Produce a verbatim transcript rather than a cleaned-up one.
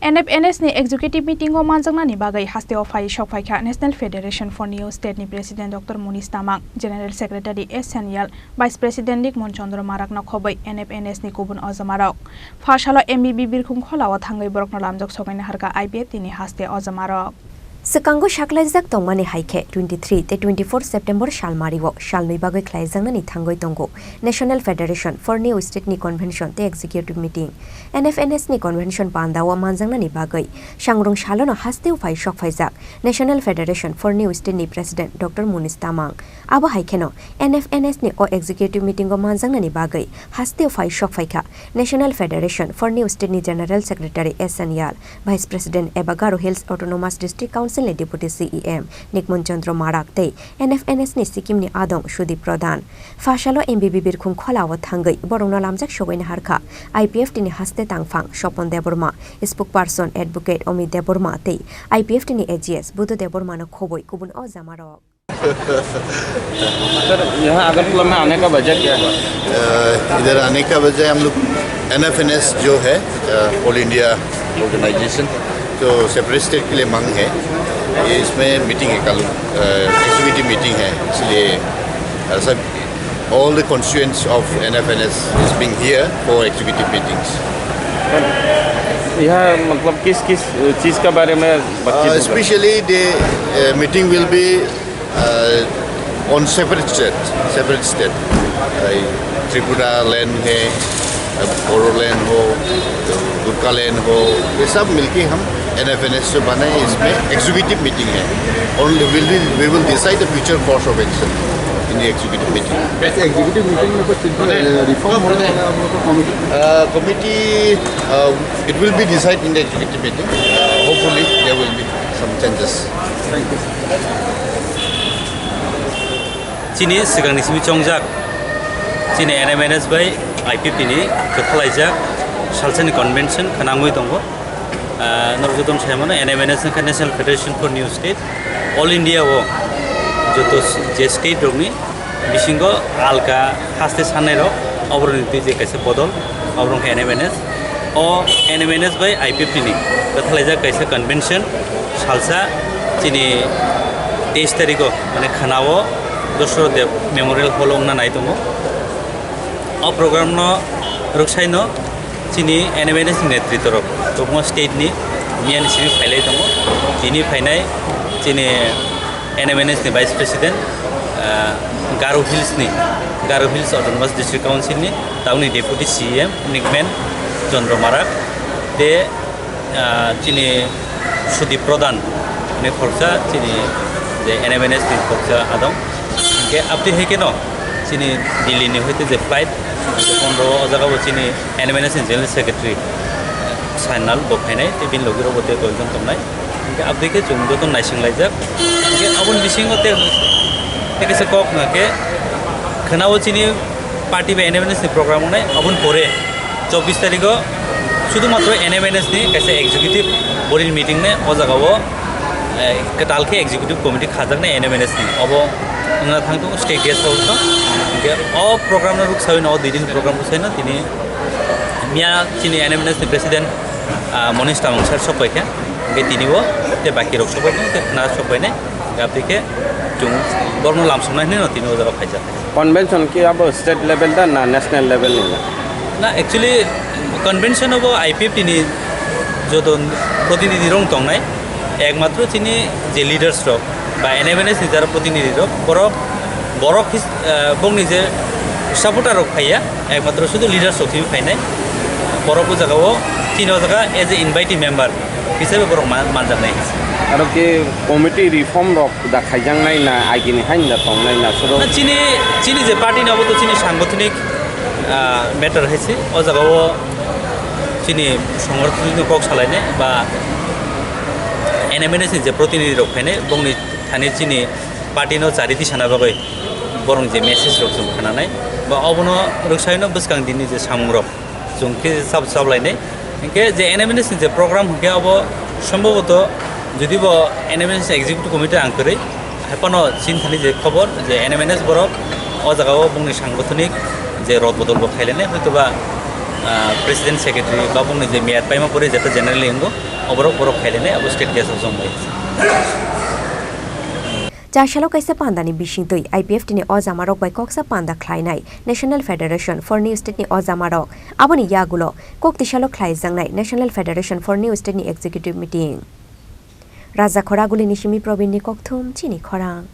N F N S ni executive meeting o manjaknani bagwi hasteo phai sok phaikha National Federation for New State ni President Doctor Munish Tamang, General Secretary S Sanyal, Vice President Nikmon Chandra Marak no khobwi N F N S ni kubun ojamarok. Pha salo M B B Birkhung Khola o thangwi borokno lamjak sokaina harkha I P F T ni haste ojamarok. Swkango saklaijak tongmani hai khe twenty-three tei twenty-four September salmario salnwi bagwi khlaijaknani thangwi tongo National Federation for New State ni convention tei executive meeting. N F N S ni convention pandao manjaknani bagwi sangrung salono hasteo phai sok phaijak National Federation for New State ni President Doctor Munish Tamang. Abo hai kheno N F N S ni o executive meeting o manjaknani bagwi hasteo phai sok phaikha National Federation for New State ni General Secretary S Sanyal, Vice President eba Garo Hills Autonomous District Council ni Deputy C E M Nikmon Chandra Marak tei N F N S ni Sikkim ni adong Sudip Pradhan. Pha salo M B B Birkhung Khola o thangwi borokno lamjak sokaina harkha I P F T ni haste tangphang Sopon Debbarma, spokesperson Advocate Amit Debbarma tei I P F T ni A G S Budhu Debbarma no khobwi kubun ojamarok. Sir, यहाँ अगरतला में आने का वजह क्या है? अ, इधर आने का वजह हम लोग एन एफ एन एस जो है, अ, ऑल इंडिया ऑर्गेनाइजेशन, जो सेपरेट स्टेट के लिए मांग है, ये इसमें मीटिंग है कल, अ, एग्जीक्यूटिव मीटिंग है, इसलिए, अ, सब all the constituents of N F N S is being here for executive meetings. Sir, यहाँ मतलब किस किस चीज़ के बारे में बातचीत होगा? Especially the, uh, meeting will be uh, on separate state, separate state. Like Tripura land है, बोडो लैंड हो, गुरखा लैंड हो, ये सब मिलके हम एन एफ एन एस जो बनाए, इसमें एग्जीक्यूटिव मीटिंग है। Only will be, we will decide the future course of action in the executive meeting. वैसे एग्जीक्यूटिव मीटिंग में कुछ रिफॉर्म होने वाला है आप लोग का committee? Uh, committee, uh, it will be decide in the executive meeting. Uh, hopefully there will be some changes. Thank you. Chini swkangni simi chongjak, chini N M N S bai I P F T ni kwthalaijak salsani convention khwnangwi tongo. Ah, norok jotono sai mano, N M N S wngkha National Federation for New State. All India o joto s-, je state rokni bisingo alka haste sannairok, oboroni twi je kaisa bodol, oborok wngkha N M N S. O N M N S bai I P F T ni kwthalaijak kaisa convention salsa chini teis tarikh o, mane khwnao Dosro Deb Memorial Hall o wngna nai tongo. O program no rwksaino chini N M N S ni netritw rok tobongo state ni miyani simi phailai tongo. Tini phainai chini N M N S ni Vice President, ah, Garo Hills ni, Garo Hills Autonomous District Council ni tamni Deputy C E M Nikmen Chandra Marak, tei, ah, chini Sudip Pradhan ni khoroksa, chini je N M N S ni khoroksa adong. Hingke abdi hai keno chini Delhi ni hoite je flight, je pondro o jaga bo chini N M N S ni General Secretary Sainal bo phainai, tei bini logi rok bo tei koi jon tongnai. Hingke abdi khe chwng joto naising laijak. Hingke aboni bisingo tei, tei kaisa kok hwnka khe khwnao chini party bai N M N S ni program wngnai, aboni pore chobbish tarikh o sudhumatro N M N S ni kaisa executive body ni meeting nai o jaga o, eh, kwtal khe executive committee khajaknai N M N S ni. Obo wngna thang tongo state guest house o. Hingke o program no rwksawi no, o dui din program rwksawi no tini miya chini N M N S ni president, ah, Monish Tamung sir sok pai kha. Hingke tini bo tei baki rok sok pai kha, tei khna sok pai nai. Hingke abdi khe chwng borokno lamsoknai hinwi no tini o jaga o phaijak. Convention khe abo state level da na national level ni? Na, actually, convention o bo I P F T ni joto protinidhi rok tongnai, ekmatro chini je leaders rok ba N M N S ni jara protinidhi rok, borok, borok his-, eh, bongni je supporter rok phaiya, ekmatro sudu leaders rok simi phainai, borok o jaga o chini o jaga as a invitee member hisabe borok man-, manjaknai. Aro khe committee reform rok da khaijaknai na, agini haino da tongnai na, soro? Na, chini, chini je party ni, abo to chini sangothnik, ah, matter hai se. O jaga o chini sangothnik ni kok salainai ba N M N S ni je protinidhi rok phainai, bongni thani chini party no chariti sana bagwi borong je message rok chwng khnanai, ba obono rwksaino bwskang dinni je samung rok chwng khe sab-, sablainai. Hinkhe je N M N S ni je program hinkhe abo sombhoboto jodi bo N M N S ni executive committee ang kwrwi, hai phano chini thani je khobor je N M N S borok o jaga o bongni sangothnik je rod bodol bo khailainai, hoitoba President secretary babungni je miyat paima pore jeta general hingo oborok borok khailene abo state gas o jongbai. Chasalo kaisa pandani bisingtwi I P F T ni ojamarok bai koksa panda khlainai National Federation for New State ni ojamarok. Aboni yagulo koktisalo khlaijaknai National Federation for New State ni executive meeting. Raja Khoraguli ni simi Probin ni kokthum chini khorang.